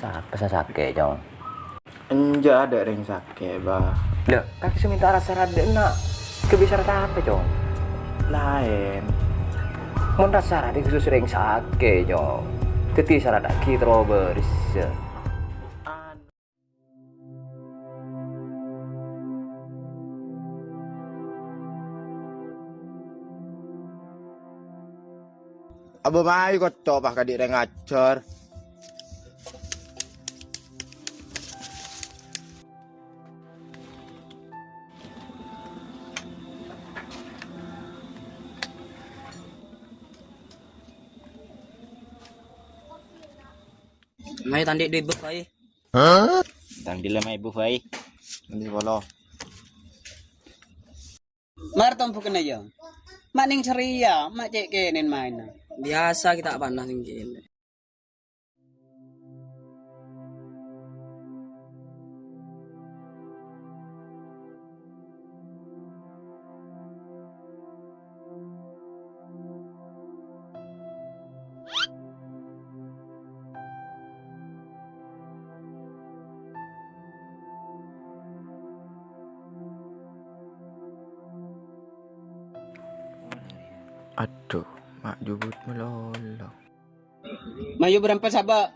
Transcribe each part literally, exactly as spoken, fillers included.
Apa sè sakè', Cong? Enjâ' adâ' rèng sakè', Bah. Lha, kakè sè mènta rassa raddhâ, enna'. Kè bisa rassa apa, Cong? Laèn. Mon rassa raddhâ khusus rèng sakè', Cong. Dhâddhi saraddhâghi terro bârâs. Abâ mayu kocco' pas kadhi' rèng ajhâr. Mayu ta' andi' duit, Bu, bhâi. Ta' andi' lèma èbu bhâi. Andi' sapolo. Mar tombhugghâ, yâ. Ma' nèng sè rèya, ma' cè' kènè'en maènna. Biyasa ghi' ta' panas nèng kènè'. Adhu, ma' jhubut malolo. Mayu bârâmpa sabâ'.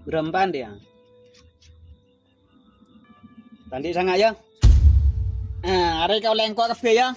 Bârâmpa, Ndhi, yâ? Ta' andi' sanga', yâ. Ah, arè kaulâ engko' kabbhi, yâ.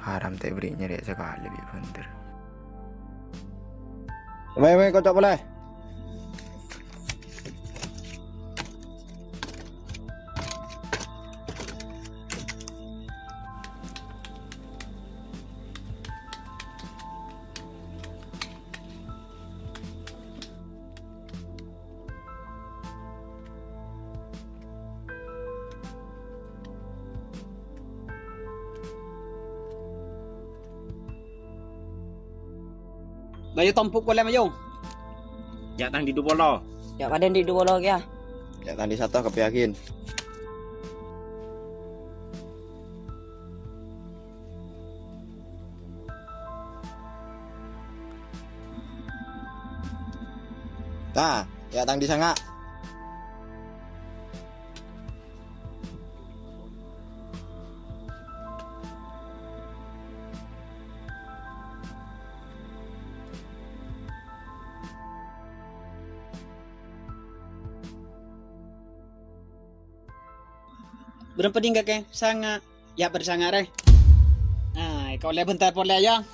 Haram ta' èberri' nyarè' sakalè bi' bhender. Mai, mai, kocco' polè. Mayu tombhuk polè, mayu. Yâ, tang andi' dhu polo. Yâ, padâ andi' dhu polo kèya. Yâ, tang andi' sato kabbhi aghin. Nah, yâ tang andi' sanga'. Bârâmpa dhing kakè? Sanga'. Yâ, bâr sanga' rè. Nah, èkaollè bhender polè, yâ.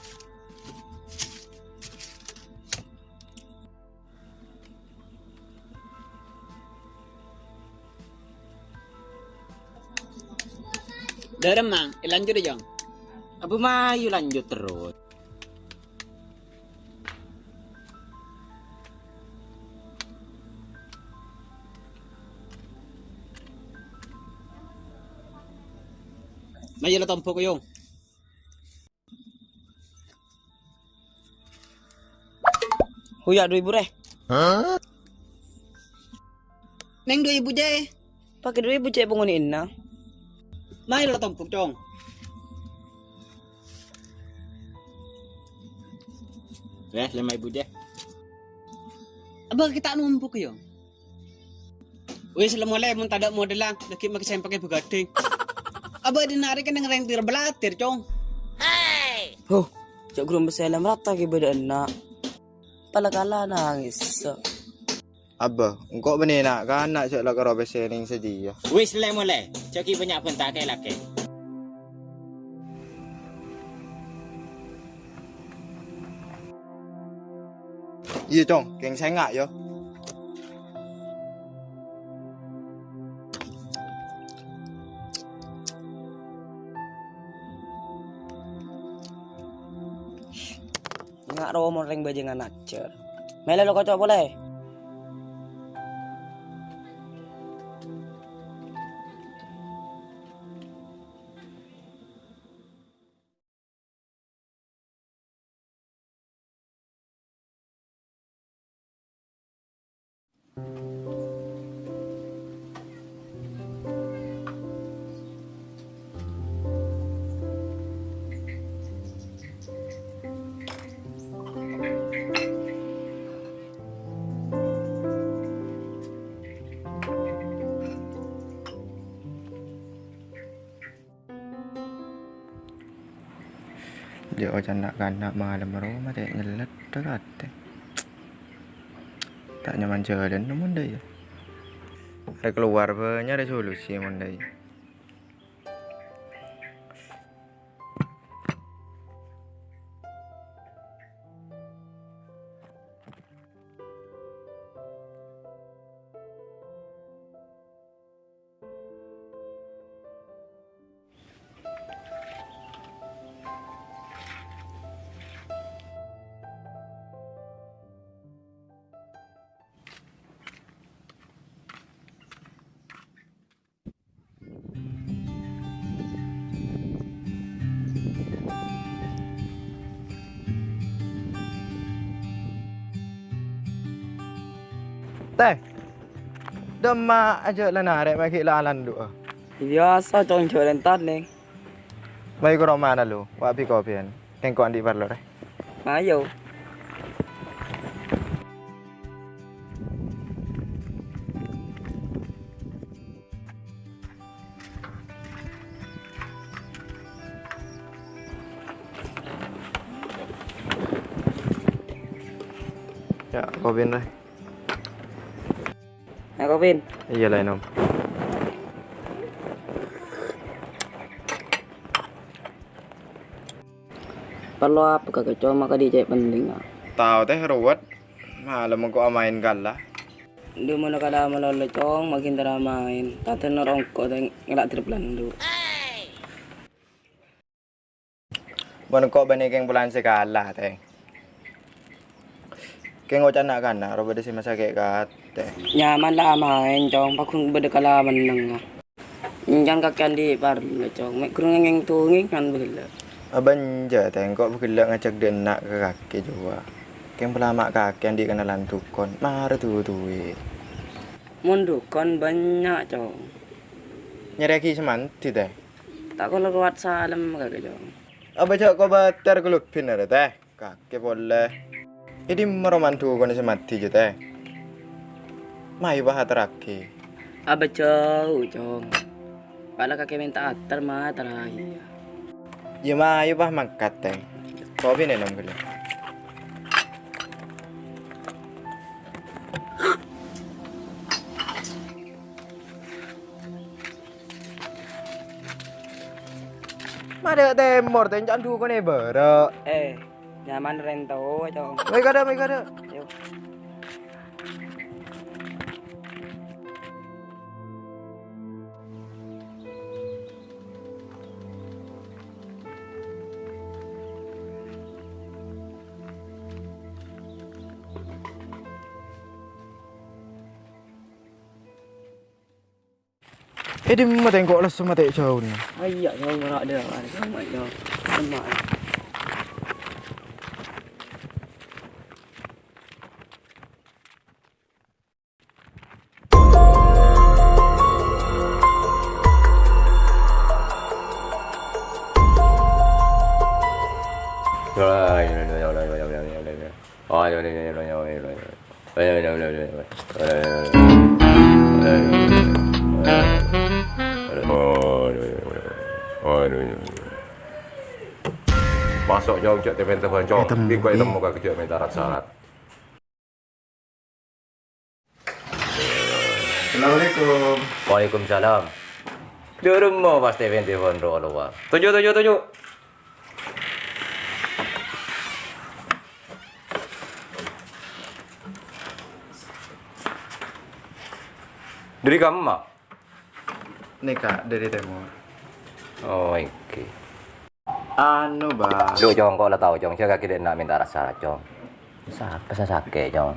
Dârem, Mang, èlanjut, Jong. Abu mayu lanjut terus. Mayu la tombhuk, Yung. Huya, dhu èbu rè. Neng dhu èbu jâ'. Pakè dhu èbu jâ' pangghun ènna. Mayu la tombhuk, Cong. Rè, lèma èbu jâ'. Abâ, kita' nombhuk, yâ. Wis, la molè, mon tadâ' modella, laghi' makè sèmpakè bhâghâdhing. Abâ, dinna' arè kennèng rèng tir-balatir, Cong. Huh, jâ' ghuru pèssè la marata ghi' bâdâ enna'. Pala kala nangès. Abâ, engko' bânnè na'-kana' jâ' la karo pèssè neng sadhiyâ. Wis, lè molè, jâ' ghi' bânnya' bânta kè-lakè. Iyâ, Cong, kèng sènga', yâ. Nga' rowa mon rèng bhâjângan ajhâr. Mèlè lo koco' polè. Jhâ' oca' na'-kana' malem roma tè' nyellet dâ' katè. Ta' nyaman jhâlân mon dâ' iyâ. Arè kalowar bânnya' resolusi mon dâ' iyâ. Tè, dâ'emma ajâ' la narè' ma' ghi' la alandu'â. Biyasa, Cong, jhâlân tanèng. Mayu ka romana, Lu. Wa' bi-kobiyan. Kèng engko' andi' parlo, rè. Ayo. Yâ, kobiyan, rè. Nè, kopièn? Iyâ, la ènom. Parlo apa kakè, Cong? Makè dhi' cè' penting, ah. Tao tè, ruwet. Malem engko' amaèn kala. Dhu, mon kala malolo, Cong, ma' ghi' èntar amaèn. Ta' tènor engko' tè ngala' drep landu'. Mon engko' bânnè kèng polana sè kala, tè. Kèng oca' na'-kana' ro bâdâ sè masakè' katè. Nyaman la amaèn, Cong, pagghun bâdâ kala mennengnga. Èncana kakè andi' parlo, Cong. Mè' ghuru ngèng-ngèng tongèngan bhâghellâ'. Abânjâ, tè, engko' bhâghellâ' ngajhâk dâ' enna' ka kakè jhuwâ. Kèng pola ma' kakè andi' kenalan dhukon, mara duduwi. Mon dhukon bânnya', Cong. Nyarèyaghi sè mandhi, tè. Ta' kala kowat salem kakè, Cong. Abâ jhâ' kobâtèr kalobbhina rè, tè. Kakè polè. È dimma roman dhukonna sè mandhi, jâ, tè. Mayu, Bah, aterraghi. Abâ jhâu, Cong. Pala kakè mènta ater, ma' aterraghi. Yâ, mayu, Bah, mangkat, tè. Kopi nènom ghâllu. Madâ' tèmor, tè, èncana dhukonna è bârâ'. Eh, nyaman rèng towa, Cong. Mai kadâ', mai kadâ'. Yo. È dimma tèngko' lesso matè jhâuna. Ayya, jhâu mara' dâ', jhâu ma' jhâu. Emma'. Maso' jhâu jhâ' tè-pentè bân jhâu. Ètemmo. Dingko ètemmo ka jhâ' mènta rat-sarat. Assalamualaikum. Waalaikumsalam. Dâremma pas tè-pentè bân ro' lowa. Toju', toju', toju'. Dâri kamma? Nèka, dâri tèmor. Oh, èngghi. Anu, Bah. Lu, Cong, ko' la tao, Cong. Jhâ' kakè dâ' enna' mènta rat-sarat, Cong. Sapa sè sakè', Cong?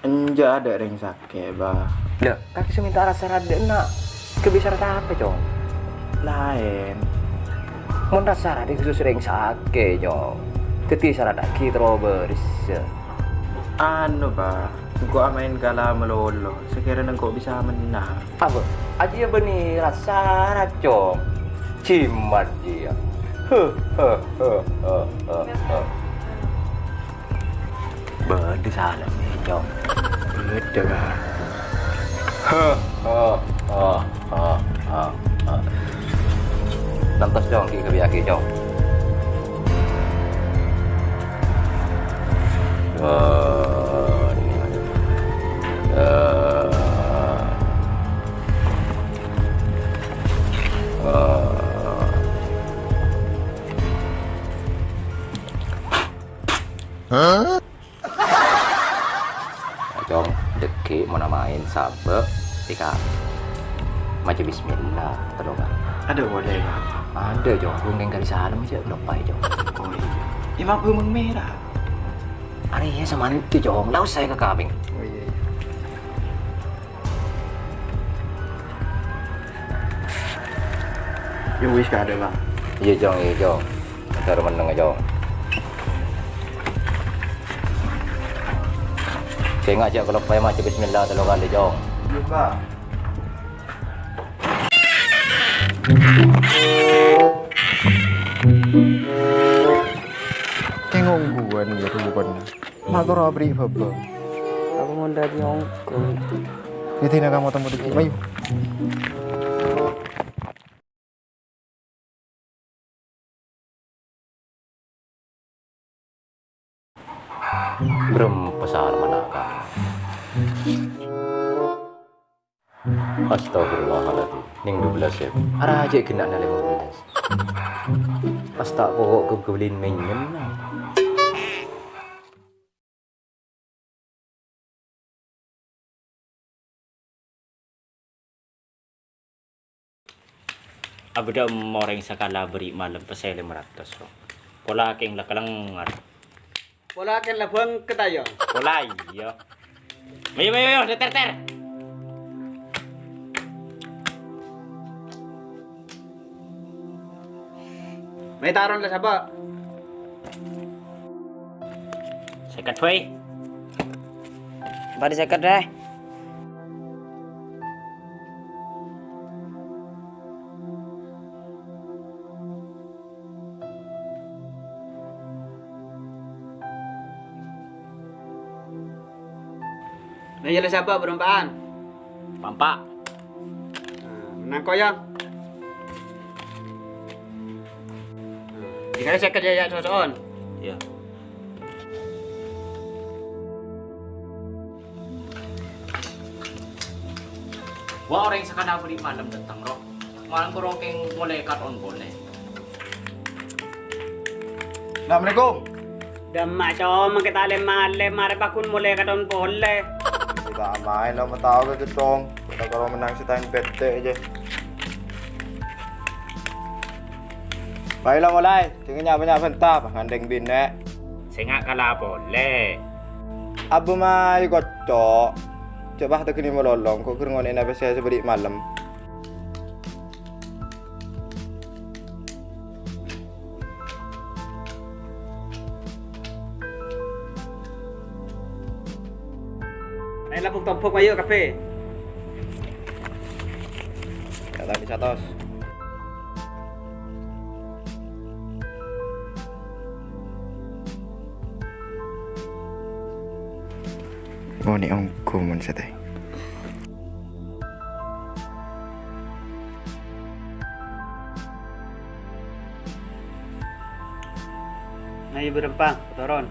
Enjâ' adâ' rèng sakè', Bah. Lha, kakè sè mènta rat-sarat dâ' enna'. Kè bisa rat apa, Cong? Laèn. Mon rat-sarat khusus rèng sakè', Cong. Dhâddhi sarattaghi terro bârâs. Anu, Bah. Engko' amaèn kala malolo, sakèrana engko' bisa mennang. Apa? Ajiyâ bânnè rassana, Cong. Jimat jiyâ. Huh, huh, huh, huh, huh, huh. Bâdâ salana, Cong. Bâdâ, Kak. Huh, huh, huh, huh, huh, huh. Nantos, Cong, ghi' kabiyâghi, Cong. Wah, ini. Eh. Wah. Hah? Cong, dhâggi' mon amaèn sabâ', tika. Maca bismillah, tello kali. Adâ' polè, Pak? Adâ', Cong. Ghun kèng kali salem jâ' loppaè, Cong. Oh, iyâ. Imam ghun mèra. Arèya samantu, Cong. La osa èkakabing. Oh, iyâ, iyâ. Yâ wis, kadhâ', Bang. Iyâ, Cong, iyâ, Cong. Entar menneng, Cong. Sènga' jâ' kaloppaè maca bismillah tello kalè, Cong. Iyâ, Pak. Kèng ongghuwân, yâ, rupana. Ma' toro' aberri' bâbâ. Apa mon dhâddhi ongghu? Yâ, dina kamu temu di sini, ayo. Brem pasar manaka. Astagfirullahaladzim. Nèng dua belas èbu. Ara jâ' ghenna' na lèma belas. Pas ta' poko' ghâbgâbâlin mènyem, nah. Abâdâ emma orèng sakala aberri' malem pèssè lèma ratos, ro. Pola kèng la kalèngar. Pola kèng la bângket, ayo. Pola iyâ. Mayu, mayu, mayu, ter, ter. Mè' taron la sabâ'. Sèket, Boy. Bâri' sèket, deh. Nah, iyâ la sabâ' bârâmpa'an. Pa'empa'. Nah, mennang koyon. Nah, jâgâ sèket yâ, yâ, so-so'on. Iyâ. Wa, orèng sakala aberri' malem dâteng, ro. Malem karo kèng molèkat on polè. Assalamualaikum. Dâmma, Cong, mangkè ta' lem-malem, arè paggun molèkat on polè. Sè ta' maèn lo' matao ka, Cong. Kita kalau menang sè ta' bete aja. Baiklah, mulai. Sènga' nya'-bânnya' bânta, pas ngandeng binè'. Sènga' kala polè. Abbu mayu kocco'. Coba tekkeni mololong, ko' ghâr ngonè'na pèssè sè bâri' malem. Ayo, labuk tombok, ayo, kabbhi. Ya, tapi satos. Oh, ini ongghu mon sate. Nah, ibu rempang, turun.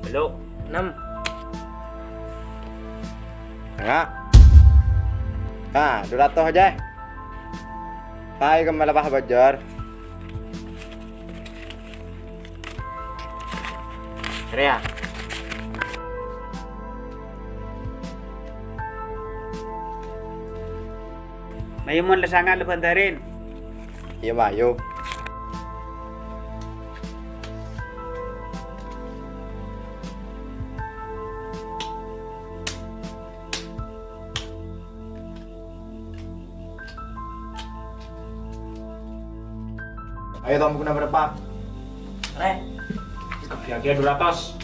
Belum. Enam. Enggak. Nah, dua ratus aja. Pai ke malah Pak Bajar. Rea. Mayu mon la sanga' la bântarin. Iyâ, mayu. Ayo, Tom, guna berapa? Re. Kaki-kaki dua ratus.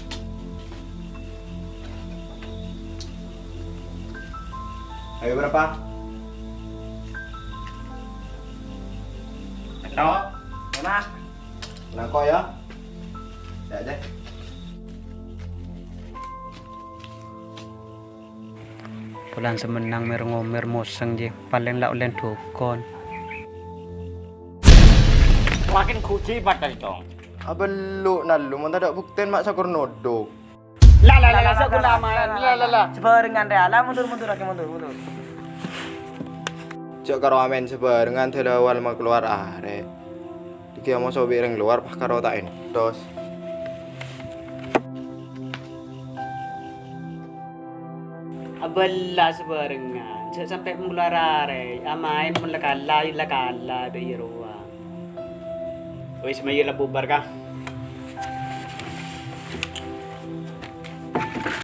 Ayo, berapa? Tok. Mana? Nangko' ya. Ya, deh. Bulân sè mennang mèr-ngomèr mosèng, jhi. Palèng la ollè dhukon. Makin kuji pada itu. Abâ' lu, nallu, mon tadâ' buktèn ma' sakor nodok. La, la, la, la, sakor lama. La, la, la. Sabhârengan rè, la, mundur, mundur, oke, mundur, mundur. Jhâ' karo amèn sabhârengan, dâlâwâl makalowar arè. Dhika moso bi' rèng lowar, pas karo ta' entos. Abâ' la sabhârengan, jhâ' sampè' makalowar arè. Amaèn mon la kala, la kala, dâ' iyâ rowa. Wis, mayu la bubar, Ka.